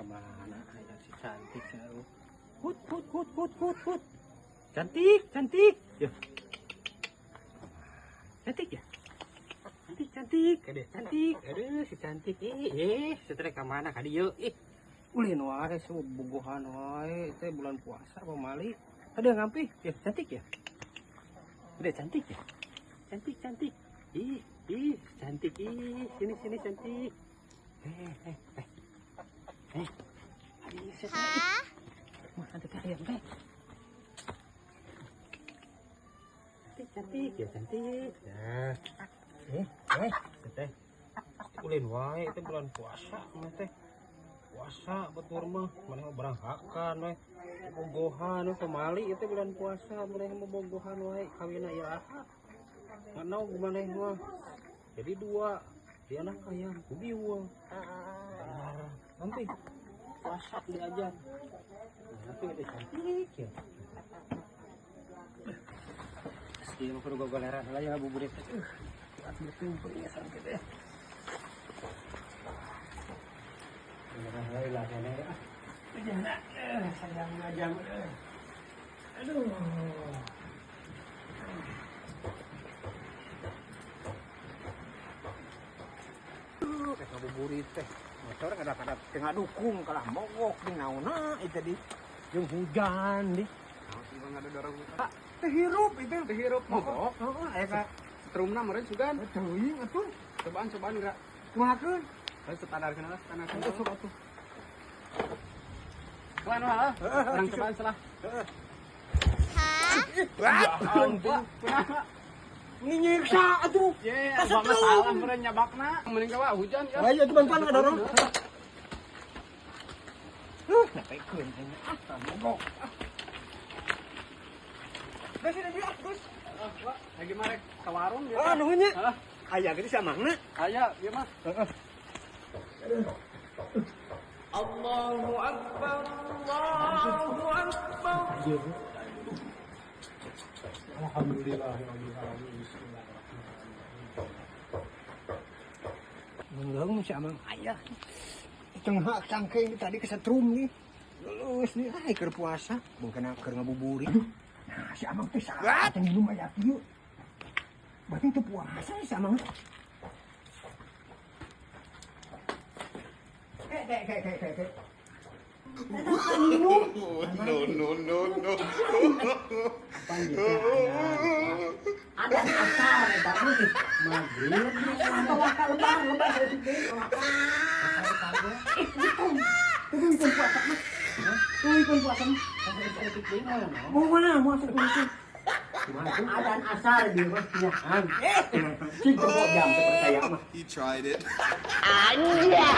Kemana ayah si cantik ya? Hut hut hut hut hut hut. Cantik, cantik. Ya. Cantik ya? Cantik, cantik. Aduh, cantik. Aduh, si cantik. Si teh ka mana ka dieu? Ih. Ulin wae bogohan wae teh bulan puasa pamali. Aduh, ngampi. Ya, cantik ya? Udah cantik ya? Cantik, cantik. Ih, ih, cantik. Ih, sini sini cantik. Eh, eh, eh. Eh. Aduh, si teh. Mah, nanti teh ayam teh. Cantik, cantik ya, cantik. Nah. Eh, eh, teh. Ulin wae teh bulan puasa mah teh. Puasa betul mah, maneh mah baranghakan we. Bogohan we pamali itu bulan puasa, maneh mah bogohan wae kawinna ieu aha. Nganau maneh mah. Jadi dua, di anak ayam, biwang. Benar. Nanti puasa diajar. Nanti ada cantik ya. Meski mah kudu gogoleran lah ya ngabuburit teh. Kuat betul punya sampai teh. Beneran lah kene ah. Jangan, sayang ngajang. Aduh. Aduh, kayak ngabuburit teh. Motor kadang-kadang tengah dukung kalah mogok di naonna itu di jeung hujan di. Teh hirup itu, teh hirup Mogok, heeh, aya ka Setrumna meureun sugan. Teuing atuh. Cobaan cobaan geura. Kumahakeun? Ayo standarkeun lah, standarkeun. Atuh sok atuh. Cobaan lah. Urang cobaan salah. Wah, Kumaha? nyiksa atuh. Ye, abang mah salah meureun nyabakna. Mending ka hujan ya. Ayo atuh bantuan ngadorong. Napekeun aing ah mogok. Geus ini dia, geus. Wah, lagi marek ka warung ya. Ah, nuhun nya. Heeh. Aya geuning si Amangna. Aya, ieu mah. Heeh. Allahu Akbar, Allahu Akbar. Alhamdulillahirabbil alamin. Bismillahirrahmanirrahim. Ngeung si Amang aya. Tengah cangkeng ini tadi kesetrum nih. Lulus nih, ah keur puasa, bukan keur ngabuburit. Nah, si Amang teh salah teh minum aya kieu. Berarti teu puasa si Amang. Eh, eh, eh, eh, eh, eh. Minum. No, no, no, no. Apa gitu ada asar eta mah maghrib atau wakal lebar lebar tuluy puasa mah tuluy puasa mah mau mana mau asup tuluy adan asar dia mah nyaan cing jam percaya mah. He tried it. Anjay.